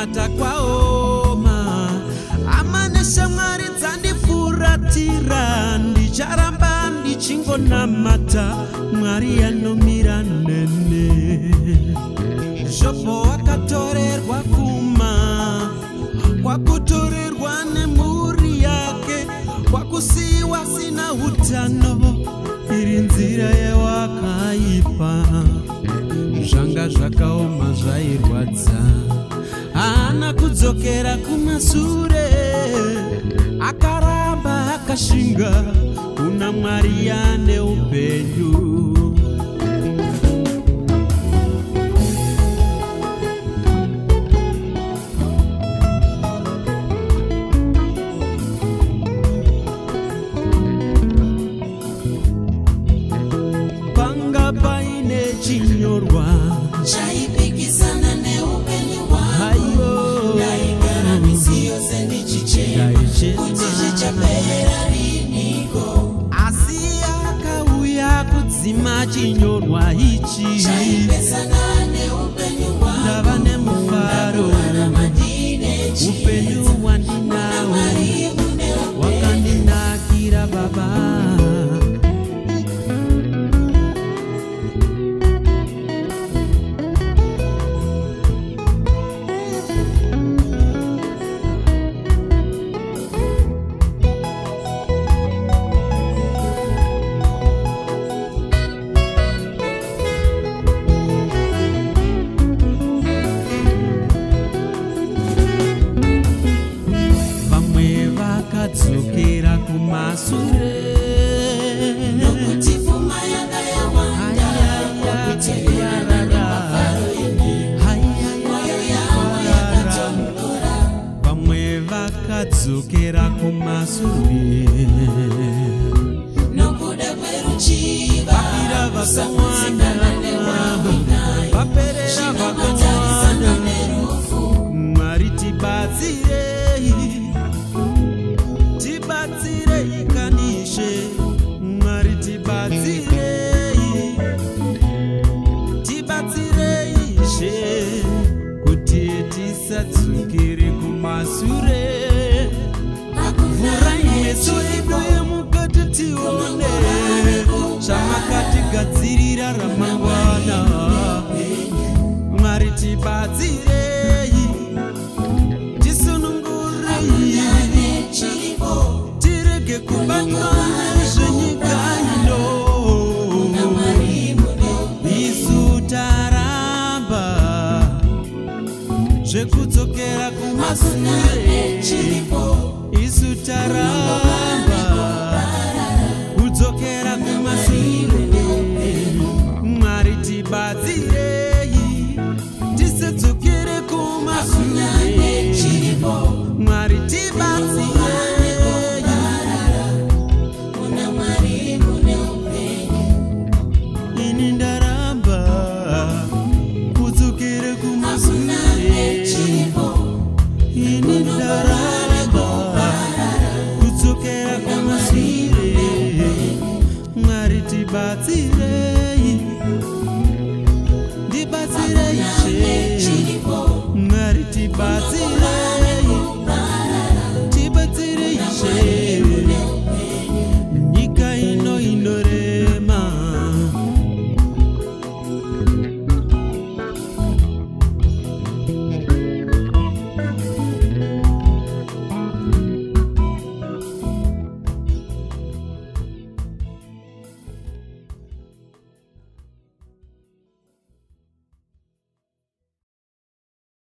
Kunamata kwaoma, hama neshamwari dzandifuratira, ndicharamba ndichingonamata, Mwari anomira nene. Jobho akatorerwa pfuma, kwakutorerwa nemhuri yake, kwakusiyiwa sina utano, iri nzira yewakaipa. Zvanga zvakaoma zvairwadza, haana kudzokera kumasure, akaramba akashinga kuna Mwari ane upenyu. Panga paine chinyorwa chaipikisana neupenyu hwangu, ndaigara misi yose ndichichema kuti zvichapera riniko. Asi akauya kudzima chinyorwa ichi chaipesana neupenyu hwangu, ndava nemufaro, ndararama ndine upenyu chiedza, hwandinawo Mwari mune upenyu. wakandinakira Baba. Vamwe vakadzokera kumasure, Nokuti pfuma yanga yawanda, kwakuteverana nemafaro enyika, mwoyo yavo yakatonhora. Vamwe vakadzokera kumasure, Nokuda kweruchiva, Vakira vakawanda, kusakutsikana newawinayo, vaperera zvinomatarisana vakawanda. nerufu. Mwari tibatsirei, tibatsirei kanishe, Mwari tibatsirei, tibatsirei Ishe, kuti tisadzokere kumasure. Vhurai meso edu emukati tione zvamakatigadzirira ramangwana. Mwari tibatsirei, tisunungurei, Chiripo, tirege kubatwa nezvenyika ino. Mwari mune upenyu. Isu taramba zvekudzokera kumasure, Chiripo, isu taramba kudzokera kumasure. Mwari tibatsirei, tisadzokere kumasure. Chiripo, Mwari tibatsirei, muna Mwari mune upenyu. Ini ndaramba kudzokera kumasure, Chiripo, ini ndaramba kudzokera kumasure. Mwari tibatsirei, ndibatsirei Ishe. Chiripo, Mwari tibatsirei.